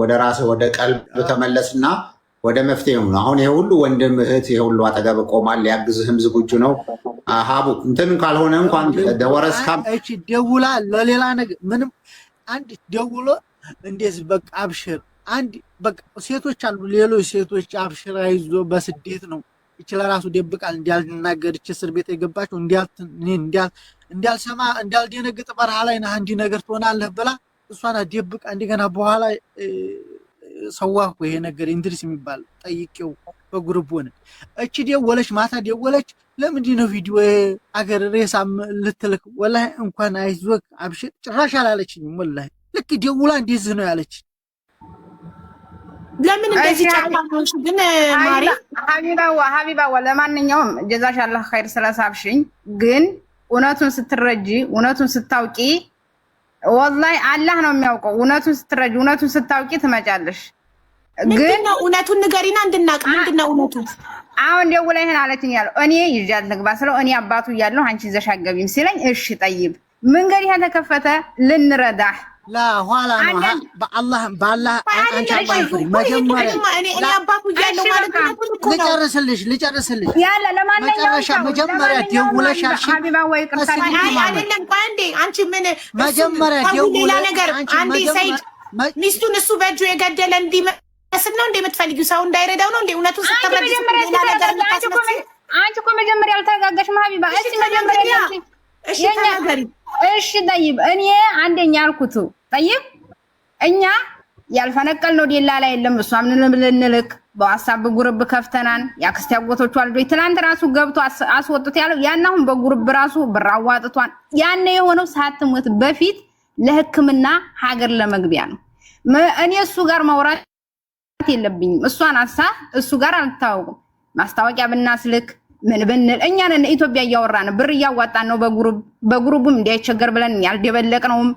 Speaker 3: ወደ ራስህ ወደ ቀልብ ተመለስና ወደ መፍትሄው ነው። አሁን ይሄ ሁሉ ወንድም እህት ይሄ ሁሉ አጠገብ ቆማል፣ ሊያግዝህም ዝግጁ ነው። ሀቡ እንትን ካልሆነ እንኳን ደወረስ
Speaker 1: እቺ ደውላ ለሌላ ነገር ምንም አንድ ደውሎ እንደዚህ በቃ አብሽር አንድ በቃ ሴቶች አሉ፣ ሌሎች ሴቶች አብሽር አይዞ በስደት ነው እቺ ለራሱ ደብቃል እንዳልናገር እቺ እስር ቤት የገባችው እንዳልሰማ እንዳልደነግጥ በረሃ ላይ ነህ እንዲህ ነገር ትሆናለህ ብላ እሷን ደብቃ እንደገና በኋላ ሰዋ እኮ ይሄ ነገር እንድሪስ የሚባል ጠይቄው በ group ሆነ። እቺ ደወለች፣ ማታ ደወለች። ለምንድን ነው ቪዲዮ አገር ሬሳ ልትልክ? ወላሂ እንኳን አይዞህ አብሽር ጭራሽ አላለችኝም። ወላሂ ልክ ደውላ እንደዚህ ነው ያለች።
Speaker 2: ለምን እንደዚህ ጨካኝ ግን ማሪ?
Speaker 6: ሀቢባዋ ለማንኛውም ጀዛሽ አላህ ኸይር ስለሳብሽኝ። ግን እውነቱን ስትረጂ እውነቱን ስታውቂ ወላሂ አላህ ነው የሚያውቀው። እውነቱን ስትረጂ እውነቱን ስታውቂ ትመጫለሽ።
Speaker 2: ግን እውነቱን ንገሪና እንድናቅ። ምንድነው እውነቱ?
Speaker 6: አሁን ደውላ ይሄን አለችኝ ያለው እኔ ይዣት ልግባ ስለው እኔ አባቱ እያለሁ አንቺ ይዘሽ አትገቢም ሲለኝ እሺ ጠይብ መንገድ ተከፈተ ልንረዳህ
Speaker 1: ለኋላ ነው በአላህ በአላህ አንቺ አባቱ መጀመሪያ
Speaker 2: እኔ አባቱ እያለሁ ማለት ነው።
Speaker 1: ልጨርስልሽ ልጨርስልሽ
Speaker 6: ያለ ለማንኛውም
Speaker 1: መጀመሪያ ደውለሽ
Speaker 6: ሀቢባ ወይ ቅርታ
Speaker 2: አይደለም። ቆይ አንዴ አንቺ ምን
Speaker 1: መጀመሪያ
Speaker 2: ሌላ ነገር አንዴ ሰይድ ሚስቱን እሱ በእጁ የገደለ እንዲመስል ነው እንደ የምትፈልጊው ሰው እንዳይረዳው ነው እንደ እውነቱን ስትረጂ ሌላ ነገር የምታስመስል
Speaker 6: አንቺ እኮ መጀመሪያ አልተረጋጋሽም ሀቢባ። እሺ መጀመሪያ
Speaker 2: እሺ ተናገሪ።
Speaker 6: እሺ ጠይብ እኔ አንደኛ አልኩት ጠይብ እኛ ያልፈነቀልነው ደላላ የለም። እሷም ልንልክ በ WhatsApp group ከፍተናን የአክስቴ አጎቶቿ ልጆች ትናንት ራሱ ገብቶ አስወጡት ያለው ያን አሁን በ group ራሱ ብር አዋጥቷን ያነ የሆነው ሳትሞት በፊት ለሕክምና ሀገር ለመግቢያ ነው። እኔ እሱ ጋር ማውራት የለብኝም። እሷን አሳ እሱ ጋር አልታወቁም። ማስታወቂያ ብናስልክ ምን ብንል እኛ ነን ኢትዮጵያ እያወራን ብር እያዋጣን ነው። በ group በ group ኡም እንዳይቸገር ብለን ያልደበለቅነውም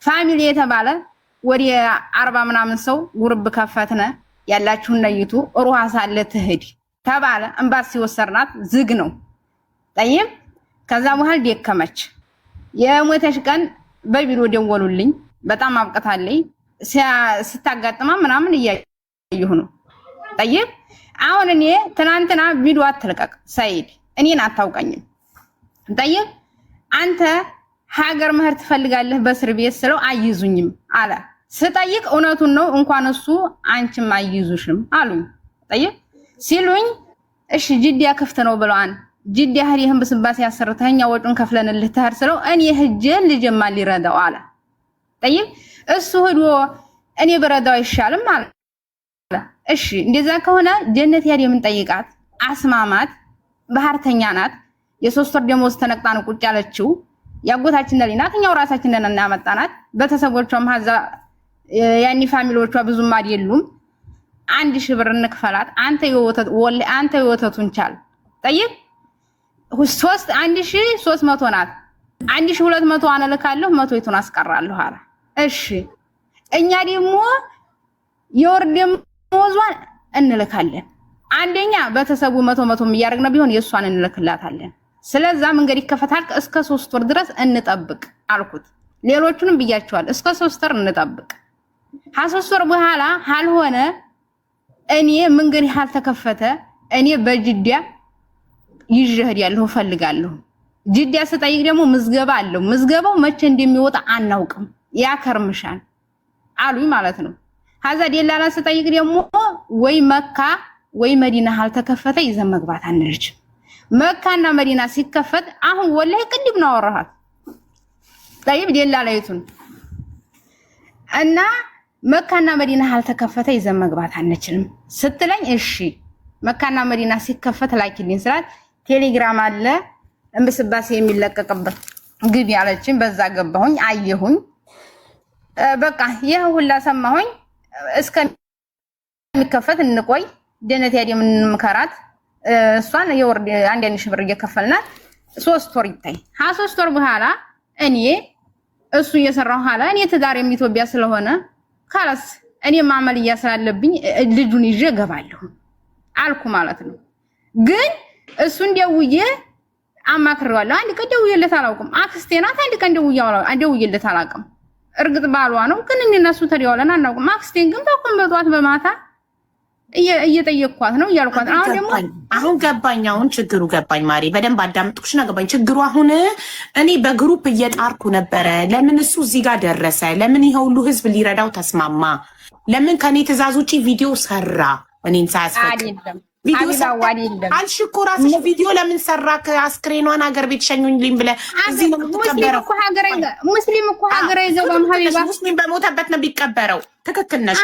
Speaker 6: family የተባለ ወደ 40 ምናምን ሰው group ከፈትነ። ያላችሁን ነይቱ ሩሃ ሳለ ትሂድ ተባለ። እምባሲ ወሰርናት ዝግ ነው። ጠይብ ከዛ በኋላ ደከመች። የሞተች ቀን በቢሮ ደወሉልኝ። በጣም አብቅታለኝ። ስታጋጥማ ምናምን እያየሁ ነው። ጠይብ አሁን እኔ ትናንትና ቪዲዮ አትልቀቅ ሰይድ፣ እኔን አታውቀኝም። ጠይብ አንተ ሀገር መሄድ ትፈልጋለህ በእስር ቤት ስለው አይዙኝም አለ። ስጠይቅ እውነቱን ነው። እንኳን እሱ አንቺም አይዙሽም አሉኝ። ጠይቅ ሲሉኝ እሺ ጅዲያ ክፍት ነው ብለዋል። ጅዲያ ይህን ብስባሴ ያሰርተኛ ወጡን ከፍለንልህ ትሄድ ስለው እኔ ሂጄ ልጄማ ሊረዳው አለ። ጠይቅ እሱ ሂዶ እኔ ብረዳው አይሻልም አለ። እሺ እንደዛ ከሆነ ጀነት ያድ የምንጠይቃት አስማማት ባህርተኛ ናት። የ3 ወር ደሞዝ ተነቅጣ ነው ቁጭ ያለችው። ያጎታችን ነኝ ናት። እኛው ራሳችን ነን እናመጣናት። ቤተሰቦቿም ሀዛ ያኒ family ዎቿ ብዙም አይደሉም። 1000 ብር እንክፈላት። አንተ የወተት ወለ አንተ የወተቱን ቻል። ጠይቅ 1300 ናት። 1200 አነልካለሁ፣ 100ቱን አስቀራለሁ አለ። እሺ እኛ ደግሞ የወር ደሞዟን እንልካለን። አንደኛ ቤተሰቡ 100 እያደረግን ቢሆን የእሷን እንልክላታለን። ስለዛ መንገድ ይከፈታል። እስከ 3 ወር ድረስ እንጠብቅ አልኩት። ሌሎቹንም ብያቸዋል። እስከ 3 ወር እንጠብቅ። ከ3 ወር በኋላ አልሆነ እኔ መንገድ ያልተከፈተ እኔ በጅዳ ይዤ እሄዳለሁ እፈልጋለሁ። ጅዳ ስጠይቅ ደግሞ ምዝገባ አለው። ምዝገባው መቼ እንደሚወጣ አናውቅም፣ ያከርምሻል አሉኝ ማለት ነው። ከዛ ደላላ ስጠይቅ ደግሞ ወይ መካ ወይ መዲና አልተከፈተ ይዘን መግባት አንልችም። መካና መዲና ሲከፈት አሁን ወላሂ ቅድም ነው አወራኋት። ጠይብ ደላላይቱን እና መካና መዲና አልተከፈተ ይዘን መግባት አንችልም ስትለኝ፣ እሺ መካና መዲና ሲከፈት ላኪልኝ ስላት ቴሌግራም አለ እንብስባሴ የሚለቀቅበት ግቢ አለችኝ። በዛ ገባሁኝ፣ አየሁኝ። በቃ ይህ ሁላ ሰማሁኝ። እስከሚከፈት እንቆይ ጀነት ያድ የምንምከራት እሷን የወር 1,000 ብር እየከፈልናት 3 ወር ይታይ። 3 ወር በኋላ እኔ እሱ እየሰራው ኋላ እኔ ትዳሬም ኢትዮጵያ ስለሆነ ካላስ እኔ ማመልያ ስላለብኝ ልጁን ይዤ እገባለሁ አልኩ ማለት ነው። ግን እሱ እንደውዬ አማክሬዋለሁ። አንድ ቀን ደውዬለት አላውቅም። አክስቴ ናት። አንድ ቀን ደውዬለት አላውቅም። እርግጥ ባሏ ነው፣ ግን እኔ እና እሱ ተደዋውለን አናውቅም። አክስቴን ግን በቁም በጧት በማታ እየጠየቅኳት ነው እያልኳት ነው። አሁን ደግሞ
Speaker 2: አሁን ገባኝ። አሁን ችግሩ ገባኝ። ማሪ በደንብ አዳምጥኩሽና ገባኝ ችግሩ። አሁን እኔ በ group እየጣርኩ ነበረ። ለምን እሱ እዚህ ጋር ደረሰ? ለምን ይሄ ሁሉ ህዝብ ሊረዳው ተስማማ? ለምን ከኔ ትእዛዝ ውጪ ቪዲዮ ሰራ? እኔን ሳያስፈቅድ ቪዲዮ አልሽ እኮ ራስሽ። ቪዲዮ ለምን ሰራ? አስክሬኗን ሀገር ቤት ሸኙልኝ ብለህ እዚህ ነው የምትቀበረው።
Speaker 6: ሙስሊም እኮ ሀገር አይገባም ሀቢባ።
Speaker 2: ሙስሊም በሞተበት ነው የሚቀበረው። ትክክል ነሽ።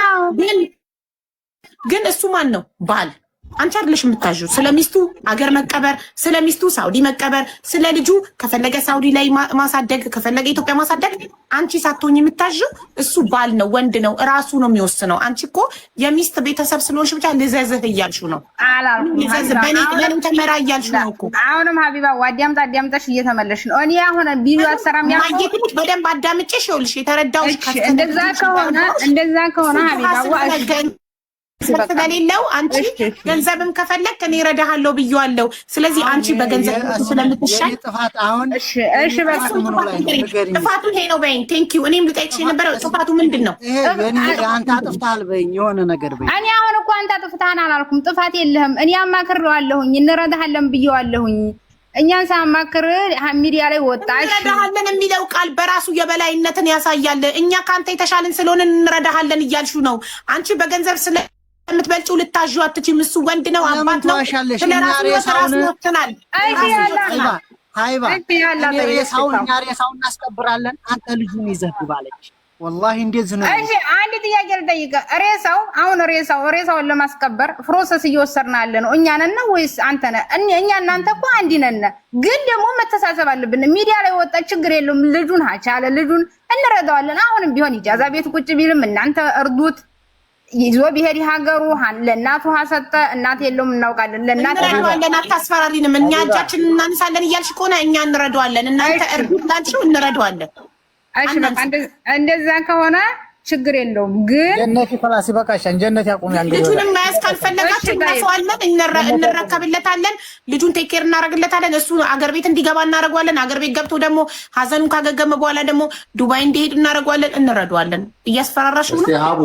Speaker 2: ግን እሱ ማን ነው? ባል አንቺ አይደለሽ የምታዥው። ስለ ሚስቱ አገር መቀበር፣ ስለ ሚስቱ ሳውዲ መቀበር፣ ስለ ልጁ ከፈለገ ሳውዲ ላይ ማሳደግ ከፈለገ ኢትዮጵያ ማሳደግ አንቺ ሳትሆኝ የምታዥው እሱ ባል ነው፣ ወንድ ነው፣ እራሱ ነው የሚወስነው። አንቺ እኮ የሚስት ቤተሰብ ስለሆንሽ ብቻ ልዘዝህ እያልሽው ነው። ልዘዝህ በእኔ ተመራ እያልሽው ነው እኮ።
Speaker 6: አሁንም ሀቢባ አዳምጣ አዳምጠሽ እየተመለሽ ነው። እኔ አሁን ቪዲዮ አትሰራም
Speaker 2: ያልኩት በደንብ አዳምጬሽ ይኸውልሽ የተረዳሁሽ
Speaker 6: እንደዛ ከሆነ እንደዛ ከሆነ ሀቢባ
Speaker 2: ስለሌለው አንቺ ገንዘብም ከፈለግ እኔ እረዳሃለሁ ብዬዋለሁ። ስለዚህ አንቺ በገንዘብ ስለምትሻል ጥፋቱ ይሄ ነው በይኝ። Thank you። እኔም ልጠይቅሽ የነበረው ጥፋቱ ምንድን ነው?
Speaker 1: አንተ አጥፍተሃል በይኝ፣ የሆነ ነገር በይኝ።
Speaker 6: እኔ አሁን እኮ አንተ አጥፍተሃል አላልኩም። ጥፋት የለህም። እኔ አማክሬዋለሁኝ፣ እንረዳሃለን ብዬዋለሁኝ። እኛን ሳማክር ሚዲያ ላይ ወጣሽ።
Speaker 2: እንረዳሃለን የሚለው ቃል በራሱ የበላይነትን ያሳያል። እኛ ከአንተ የተሻልን ስለሆነ እንረዳሃለን እያልሹ ነው። አንቺ በገንዘብ ስለ የምትበልጪው ልታዥው አትችይም። እሱ ወንድ ነው፣ አባት ነው። ስለራሱ ራሱ ይወስናል።
Speaker 1: ሀይባ እኛ ሬሳውን እናስቀብራለን፣ አንተ ልጁን ይዘህ ግባ አለች። ወላሂ እንደዚህ ነው።
Speaker 6: እሺ አንድ ጥያቄ ልጠይቅህ። ሬሳው አሁን ሬሳውን ለማስቀበር process እየወሰድን ያለ ነው እኛ ነን ወይስ አንተ ነህ? እኛ እናንተ እኮ አንድ ነን፣ ግን ደግሞ መተሳሰብ አለብን። ሚዲያ ላይ ወጣ ችግር የለውም። ልጁን ሀቻለ ልጁን እንረዳዋለን። አሁንም ቢሆን ኢጃዛ ቤት ቁጭ ቢልም እናንተ እርዱት። ይዞ ቢሄድ ሀገሩ ለእናቱ ሰጠ። እናት የለውም እናውቃለን። ለእናት
Speaker 2: እንረዳዋለን፣ አታስፈራሪንም። እኛ እጃችንን እናነሳለን እያልሽ ከሆነ እኛ እንረዳዋለን። እናንተ እርዱት ላልሽው እንረዳዋለን።
Speaker 6: እሺ በቃ እንደዛ ከሆነ ችግር የለውም። ግን
Speaker 8: ጀነት خلاص ይበቃሻል። ጀነት ያቁም።
Speaker 2: ልጁንም መያዝ ካልፈለጋችሁ እናሰዋለን፣ እንረከብለታለን። ልጁን take care እናደርግለታለን። እሱ አገር ቤት እንዲገባ እናደርገዋለን። አገር ቤት ገብቶ ደግሞ ሀዘኑን ካገገመ በኋላ ደግሞ ዱባይ እንዲሄድ እናደርገዋለን። እንረዳዋለን። እያስፈራራሽ ነው
Speaker 3: ሀቡ።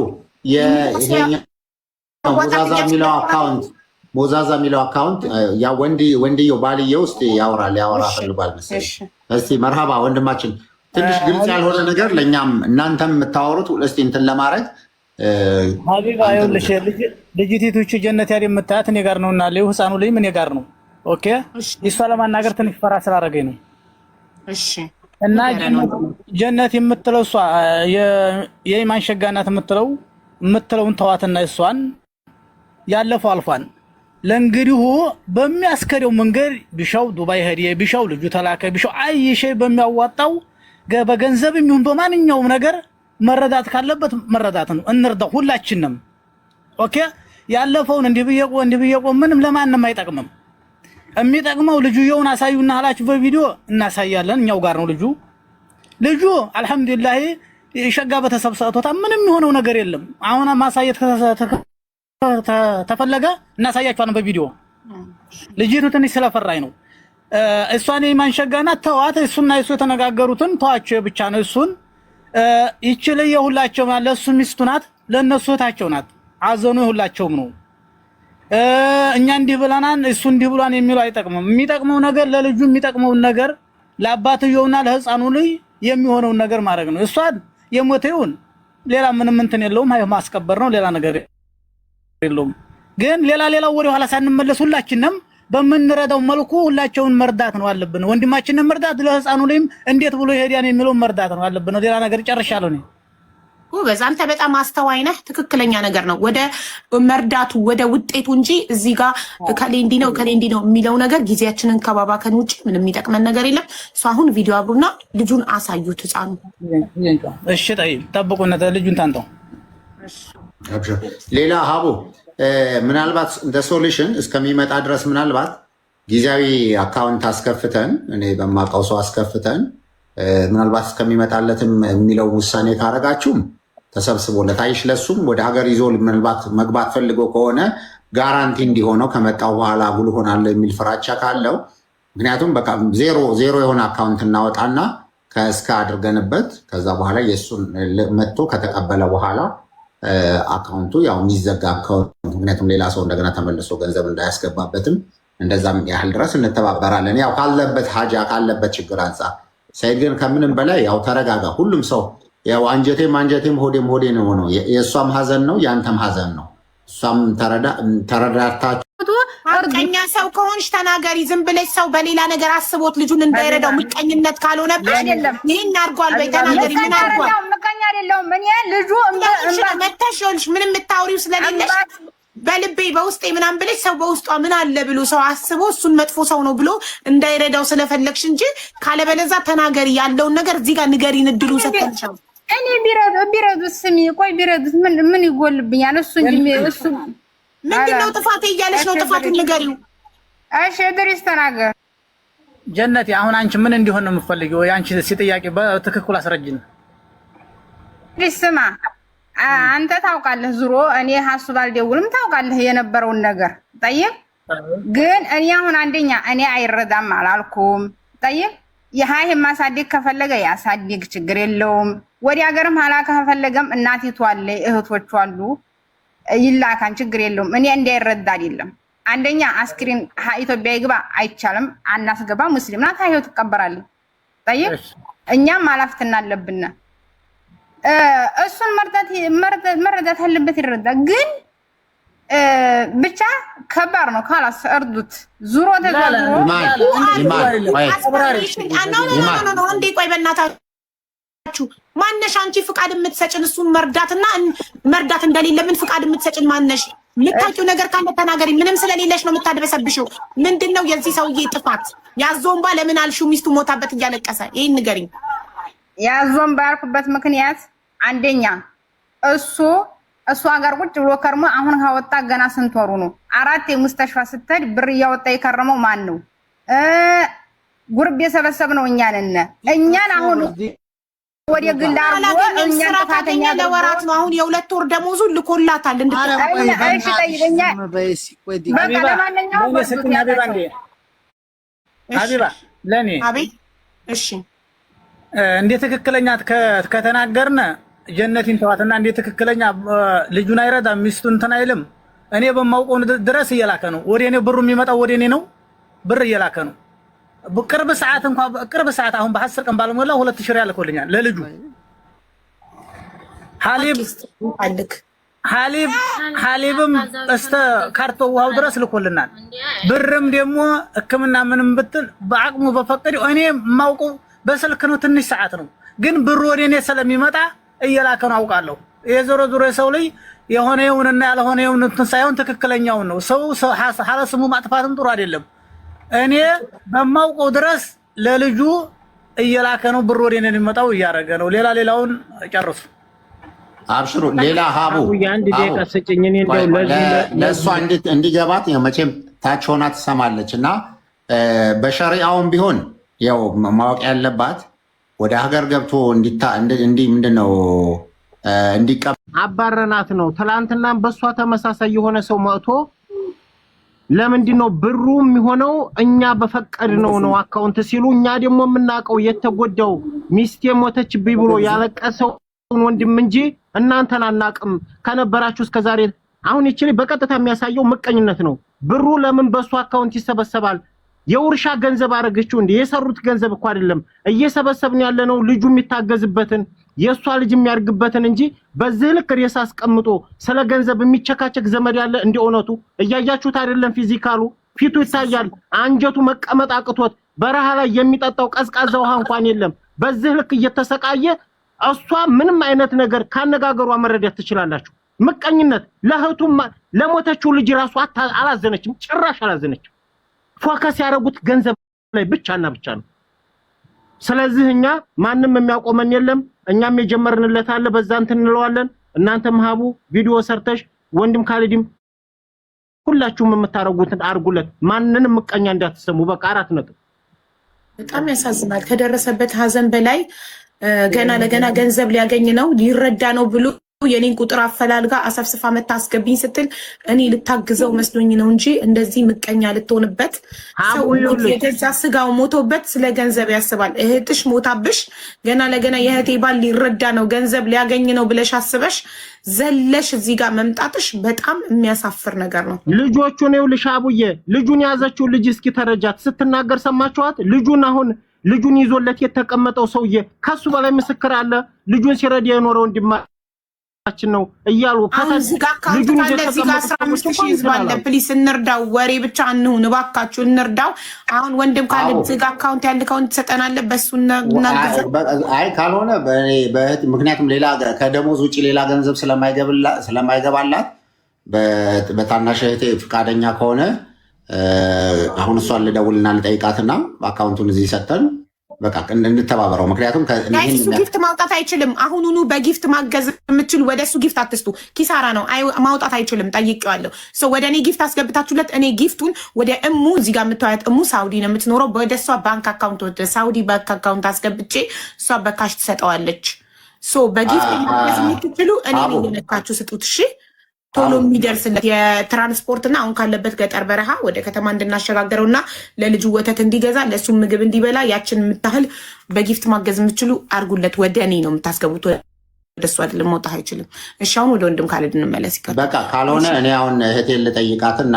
Speaker 3: ሞዛዛ የሚለው account ሞዛዛ የሚለው account ያ ወንድየው ባልየው እስኪ ያወራል ያወራ ፈልጓል መሰለኝ። እስኪ መርሃባ ወንድማችን፣ ትንሽ ግልጽ ያልሆነ ነገር ለእኛም እናንተም የምታወሩት እስኪ እንትን ለማድረግ
Speaker 8: ሀቢባ ይኸውልሽ፣ ልጅቲቱ ጀነት ያል የምታያት እኔ ጋር ነው እና ህፃኑ ልጅም እኔ ጋር ነው። Okay እሷ ለማናገር ትንሽ ፈራ ስላደረገኝ ነው።
Speaker 2: እሺ
Speaker 8: እና ጀነት የምትለው እሷ የኢማን ሸጋናት የምትለውን ተዋትና እሷን ያለፈው አልፏን። ለእንግዲሁ በሚያስከደው መንገድ ቢሻው ዱባይ ሄደ፣ ቢሻው ልጁ ተላከ፣ ቢሻው አይሼ በሚያዋጣው በገንዘብም ይሁን በማንኛውም ነገር መረዳት ካለበት መረዳት ነው። እንርዳው ሁላችንም። Okay ያለፈውን እንዲህ ብዬ እንዲህ ብዬ ምንም ለማንም አይጠቅምም። የሚጠቅመው ልጁየውን አሳዩና አላችሁ በቪዲዮ እናሳያለን። እኛው ጋር ነው ልጁ። ልጁ አልሐምዱሊላህ የሸጋ ቤተሰብ ሰጥቶታ ምንም የሆነው ነገር የለም። አሁን ማሳየት ተፈለገ እናሳያችኋለን በቪዲዮ። ልጅቱ ትንሽ ስለፈራኝ ነው። እሷን የማን ሸጋና ተዋት። እሱና እሱ የተነጋገሩትን ተዋቸው ብቻ ነው። እሱን ይችል የሁላቸው ለእሱ ሚስቱ ናት፣ ለእነሱ እህታቸው ናት። አዘኑ የሁላቸውም ነው። እኛ እንዲህ ብለናን እሱ እንዲህ ብሏን የሚለው አይጠቅምም። የሚጠቅመው ነገር ለልጁ የሚጠቅመውን ነገር ለአባትየውና ለህፃኑ ልጅ የሚሆነውን ነገር ማድረግ ነው። እሷን የሞተ ይሁን ሌላ ምንም እንትን የለውም። አይ ማስቀበር ነው፣ ሌላ ነገር የለውም። ግን ሌላ ሌላው ወደ ኋላ ሳንመለስ ሁላችንም በምንረዳው መልኩ ሁላቸውን መርዳት ነው አለብን። ወንድማችንን መርዳት፣ ለህፃኑ ላይም እንዴት ብሎ ይሄዳን የሚለውን መርዳት ነው አለብን። ሌላ ነገር ጨርሻለሁ እኔ።
Speaker 2: ጎበዝ፣ አንተ በጣም አስተዋይ ነህ። ትክክለኛ ነገር ነው ወደ መርዳቱ ወደ ውጤቱ እንጂ እዚህ ጋር እከሌ እንዲህ ነው እከሌ እንዲህ ነው የሚለው ነገር ጊዜያችንን ከባባከን ውጭ ምንም የሚጠቅመን ነገር የለም። እሱ አሁን ቪዲዮ አብሩና ልጁን አሳዩት ህፃኑ።
Speaker 8: እሺ ጠብቁና ልጁን ታንተው።
Speaker 3: ሌላ ሀቡ ምናልባት እንደ solution እስከሚመጣ ድረስ ምናልባት ጊዜያዊ account አስከፍተን እኔ በማውቀው ሰው አስከፍተን ምናልባት እስከሚመጣለትም የሚለው ውሳኔ ካረጋችሁም ተሰብስቦለት አይሽ ለሱም ወደ ሀገር ይዞ ምናልባት መግባት ፈልጎ ከሆነ guarantee እንዲሆነው ከመጣው በኋላ አጉል ሆናለሁ የሚል ፍራቻ ካለው ምክንያቱም በቃ ዜሮ ዜሮ የሆነ account እናወጣና ከእስከ አድርገንበት ከዛ በኋላ የእሱን መጥቶ ከተቀበለ በኋላ account ኡ ያው የሚዘጋ account፣ ምክንያቱም ሌላ ሰው እንደገና ተመልሶ ገንዘብ እንዳያስገባበትም እንደዛም ያህል ድረስ እንተባበራለን። ያው ካለበት ሀጃ ካለበት ችግር አንጻር። ሰይድ ግን ከምንም በላይ ያው ተረጋጋ። ሁሉም ሰው ያው አንጀቴም አንጀቴም ሆዴም ሆዴ ነው ነው። የእሷም ሀዘን ነው፣ የአንተም ሀዘን ነው። እሷም ተረዳርታችሁ
Speaker 2: ሐቀኛ ሰው ከሆንሽ ተናገሪ። ዝም ብለሽ ሰው በሌላ ነገር አስቦት ልጁን እንዳይረዳው ምቀኝነት ካልሆነብሽ ይህን አድርጓል በይ ተናገሪ። ምን አድርጓል?
Speaker 6: ምቀኛ አይደለሁም እኔ። ልጁ
Speaker 2: መተሽ ይኸውልሽ ምንም የምታወሪው ስለሌለሽ በልቤ በውስጤ ምናምን ብለሽ ሰው በውስጧ ምን አለ ብሎ ሰው አስቦ እሱን መጥፎ ሰው ነው ብሎ እንዳይረዳው ስለፈለግሽ እንጂ ካለበለዛ ተናገሪ። ያለውን ነገር እዚህ ጋር ንገሪን፣ እድሉን ሰጥተንሻል።
Speaker 6: እኔ ቢረዱት ስሚ፣ ቆይ ቢረዱት ምን ይጎልብኛል? እሱ እንጂ እሱ
Speaker 2: ምንድን ነው ጥፋቴ እያለች ነው። ጥፋቱን ንገሪው።
Speaker 6: እሺ እድሪስ ተናገር።
Speaker 8: ጀነቴ አሁን አንቺ ምን እንዲሆን ነው የምትፈልጊው? አንቺ ጥያቄ በትክክል አስረጅን።
Speaker 6: እድሪስ ስማ፣ አንተ ታውቃለህ፣ ዙሮ እኔ ሀሱ ባልደውልም ታውቃለህ የነበረውን ነገር ጠይቅ። ግን እኔ አሁን አንደኛ እኔ አይረዳም አላልኩም። ጠይቅ የሀይህ ማሳደግ ከፈለገ ያሳድግ፣ ችግር የለውም። ወደ ሀገርም ሀላ ከፈለገም እናቲቱ አለ፣ እህቶቹ አሉ፣ ይላካን፣ ችግር የለውም። እኔ እንዳይረዳ አይደለም። አንደኛ አስክሪን ኢትዮጵያ ይግባ አይቻልም፣ አናስገባ። ሙስሊም ናት፣ ሀይው ትቀበራለች። ጠይቅ እኛም አላፍትና አለብን። እሱን መረዳት አለበት፣ ይረዳ። ግን ብቻ ከባድ ነው። خلاص እርዱት። ዙሮ ተዛዝሮ
Speaker 2: እንዴ ቆይ በእናታችሁ ማነሽ አንቺ ፍቃድ የምትሰጭን? እሱን መርዳትና መርዳት እንደሌለብን ፍቃድ የምትሰጭን ማነሽ? የምታውቂው ነገር ካለ ተናገሪ። ምንም ስለሌለሽ ነው የምታድበሰብሽው። ምንድን ነው የዚህ ሰውዬ ጥፋት? ያዞንባ ለምን አልሽው? ሚስቱ ሞታበት እያለቀሰ ይህን ንገሪኝ።
Speaker 6: ያዞንባ ያልኩበት ምክንያት አንደኛ እሱ እሷ ጋር ቁጭ ብሎ ከርሞ አሁን ካወጣ ገና ስንት ወሩ ነው? አራት የ مستشفى ስትሄድ ብር እያወጣ የከረመው ማን ነው? ጉርብ የሰበሰብ ነው እኛን እኛን አሁን ወደ ግል አርጎ እኛን ጥፋተኛ
Speaker 2: ለወራት ነው። አሁን የሁለት ወር ደሞዙ ልኮላታል።
Speaker 6: ለማንኛውም
Speaker 8: ሀቢባ ለእኔ
Speaker 2: አቤት። እሺ
Speaker 8: እንደ ትክክለኛ ከተናገርነ ጀነቲን ተዋትና እንደ ትክክለኛ ልጁን አይረዳም፣ ሚስቱ እንትን አይልም። እኔ በማውቀው ድረስ እየላከ ነው ወደ እኔ ብሩ የሚመጣው ወደ እኔ ነው። ብር እየላከ ነው። ቅርብ ሰዓት እንኳን ቅርብ ሰዓት አሁን በ10 ቀን ባልሞላ 2000 ሪያል ልኮልኛል ለልጁ። حليب حليب حليب ም እስተ ካርቶ ውሃው ድረስ ልኮልናል። ብርም ደግሞ ሕክምና ምንም ብትል በአቅሙ በፈቀደው እኔ የማውቀው በስልክ ነው። ትንሽ ሰዓት ነው፣ ግን ብሩ ወደ እኔ ስለሚመጣ እየላከ ነው አውቃለሁ። የዞሮ ዞሮ የሰው ልጅ የሆነ ይሁንና ያልሆነ ይሁን እንትን ሳይሆን ትክክለኛውን ነው። ሰው ሀለ ስሙ ማጥፋትም ጥሩ አይደለም። እኔ በማውቀው ድረስ ለልጁ እየላከ ነው፣ ብር ወደ እኔ የሚመጣው እያደረገ ነው። ሌላ ሌላውን ጨርሱ።
Speaker 3: አብሽሩ። ሌላ ሀቡ
Speaker 7: አንድ ደቂቃ ስጭኝ። እኔ እንደው
Speaker 3: ለእሷ እንዲገባት መቼም ታች ሆና ትሰማለች እና በሸሪዓውም ቢሆን ያው ማወቅ ያለባት ወደ ሀገር ገብቶ እንዲ ምንድን ነው እንዲቀ
Speaker 7: አባረናት ነው። ትላንትናም በእሷ ተመሳሳይ የሆነ ሰው መጥቶ ለምንድን ነው ብሩ የሚሆነው እኛ በፈቀድነው ነው account ሲሉ፣ እኛ ደግሞ የምናውቀው የተጎዳው ሚስቴ ሞተችብኝ ብሎ ያለቀሰውን ወንድም እንጂ እናንተን አናቅም ከነበራችሁ እስከዛሬ። አሁን ይችላል በቀጥታ የሚያሳየው ምቀኝነት ነው። ብሩ ለምን በእሱ account ይሰበሰባል? የውርሻ ገንዘብ አደረገችው እንዴ? የሰሩት ገንዘብ እኮ አይደለም እየሰበሰብን ያለነው ልጁ የሚታገዝበትን የእሷ ልጅ የሚያድግበትን እንጂ በዚህ ልክ ሬሳ አስቀምጦ ስለ ገንዘብ የሚቸካቸክ ዘመድ ያለ እንደ እውነቱ እያያችሁት አይደለም? physical ኡ ፊቱ ይታያል። አንጀቱ መቀመጥ አቅቶት በረሃ ላይ የሚጠጣው ቀዝቃዛ ውሃ እንኳን የለም። በዚህ ልክ እየተሰቃየ እሷ ምንም አይነት ነገር ካነጋገሯ መረዳት ትችላላችሁ። ምቀኝነት ለእህቱም ለሞተችው ልጅ ራሱ አላዘነችም፣ ጭራሽ አላዘነችም። focus ያደረጉት ገንዘብ ላይ ብቻና ብቻ ነው። ስለዚህ እኛ ማንም የሚያቆመን የለም። እኛም የጀመርንለት አለ፣ በዛ እንትን እንለዋለን። እናንተም ሀቡ ቪዲዮ ሰርተሽ ወንድም ካሊድም ሁላችሁም የምታደርጉትን አድርጉለት። ማንንም ምቀኛ እንዳትሰሙ። በቃ 4 ነጥብ።
Speaker 2: በጣም ያሳዝናል። ከደረሰበት ሀዘን በላይ ገና ለገና ገንዘብ ሊያገኝ ነው ሊረዳ ነው ብሎ የኔን ቁጥር አፈላልጋ አሰፍስፋ መታ አስገቢኝ ስትል እኔ ልታግዘው መስሎኝ ነው እንጂ እንደዚህ ምቀኛ ልትሆንበት፣ ሰው የገዛ ስጋው ሞቶበት ስለ ገንዘብ ያስባል። እህትሽ ሞታብሽ ገና ለገና የእህቴ ባል ሊረዳ ነው፣ ገንዘብ ሊያገኝ ነው ብለሽ አስበሽ ዘለሽ እዚህ ጋር መምጣትሽ በጣም የሚያሳፍር ነገር ነው።
Speaker 7: ልጆቹን ይኸውልሽ አቡዬ፣ ልጁን ያዘችው ልጅ እስኪ ተረጃት ስትናገር ሰማችኋት? ልጁን አሁን ልጁን ይዞለት የተቀመጠው ሰውዬ ከሱ በላይ ምስክር አለ። ልጁን ሲረዳ የኖረው ወንድማችን ነው እያሉ
Speaker 2: አሁን እዚህ ጋር account ካለ እዚህ ጋር 15,000 ህዝብ አለ። Please እንርዳው። ወሬ ብቻ አንሁን እባካችሁ፣ እንርዳው። አሁን ወንድም ካለ እዚህ ጋር account ያልከውን ትሰጠናለህ፣ በሱ እናግዘው።
Speaker 3: አይ ካልሆነ ምክንያቱም ሌላ ከደሞዝ ውጭ ሌላ ገንዘብ ስለማይገባላት በታናሽ እህቴ ፈቃደኛ ከሆነ አሁን እሷን ልደውልና ልጠይቃትና account ኡን እዚህ ሰጥተን በቃ እንተባበረው። ምክንያቱም
Speaker 2: እሱ gift ማውጣት አይችልም። አሁኑኑ በ gift ማገዝ የምችሉ ወደ እሱ gift አትስጡ፣ ኪሳራ ነው። ማውጣት አይችልም፣ ጠይቄዋለሁ። ወደ እኔ gift አስገብታችሁለት እኔ gift ኡን ወደ እሙ፣ እዚህ ጋር የምታያት እሙ ሳውዲ ነው የምትኖረው። ወደ እሷ bank account፣ ወደ ሳውዲ bank account አስገብቼ እሷ በ cash ትሰጠዋለች። So በ gift ማገዝ የምትችሉ እኔ እየነካችሁ ስጡት። እሺ፣ ቶሎ የሚደርስለት የትራንስፖርትና አሁን ካለበት ገጠር በረሃ ወደ ከተማ እንድናሸጋገረው እና ለልጁ ወተት እንዲገዛ፣ ለእሱም ምግብ እንዲበላ ያችን የምታህል በ gift ማገዝ የምችሉ አርጉለት። ወደ እኔ ነው የምታስገቡት፣ ወደ እሱ አይደለም። መውጣት አይችልም። እሺ፣ አሁን ወደ ወንድም ካለድ እንመለስ። ይቀር
Speaker 3: በቃ ካልሆነ እኔ አሁን እህቴን ልጠይቃትና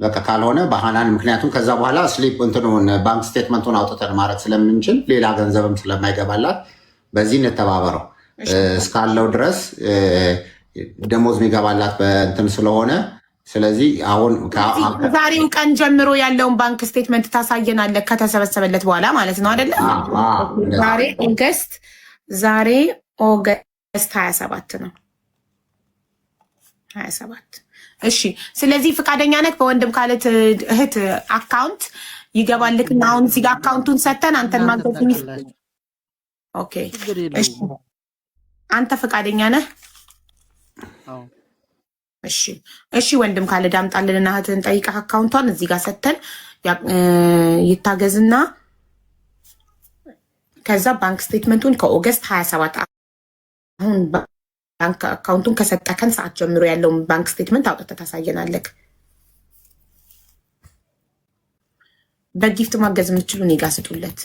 Speaker 3: በቃ ካልሆነ በሃናን፣ ምክንያቱም ከዛ በኋላ slip እንትኑን bank statement ኡን አውጥተን ማድረግ ስለምንችል፣ ሌላ ገንዘብም ስለማይገባላት በዚህ እንተባበረው። እስካለው ድረስ ደሞዝ የሚገባላት በእንትን ስለሆነ ስለዚህ አሁን
Speaker 2: ዛሬው ቀን ጀምሮ ያለውን bank statement ታሳየናለህ ከተሰበሰበለት በኋላ ማለት ነው አይደለ? ዛሬ August 27 ነው፣ 27። እሺ፣ ስለዚህ ፈቃደኛ ነህ? በወንድም ካለት እህት account ይገባልክና አሁን እዚህ ጋር account ኡን ሰተን አንተን ማገዝ። Okay፣ እሺ፣ አንተ ፈቃደኛ ነህ? እሺ፣ ወንድም ካለ ዳምጣልንና እህትህን ጠይቀህ account ኧን እዚህ ጋር ሰተን ይታገዝና ከዛ bank statement ኡን ከ August 27፣ አሁን bank account ኡን ከሰጠከን ሰዓት ጀምሮ ያለውን bank statement አውጥተህ ታሳየናለህ። በ gift ማገዝ የምትችሉ እኔ ጋ ስጡለት።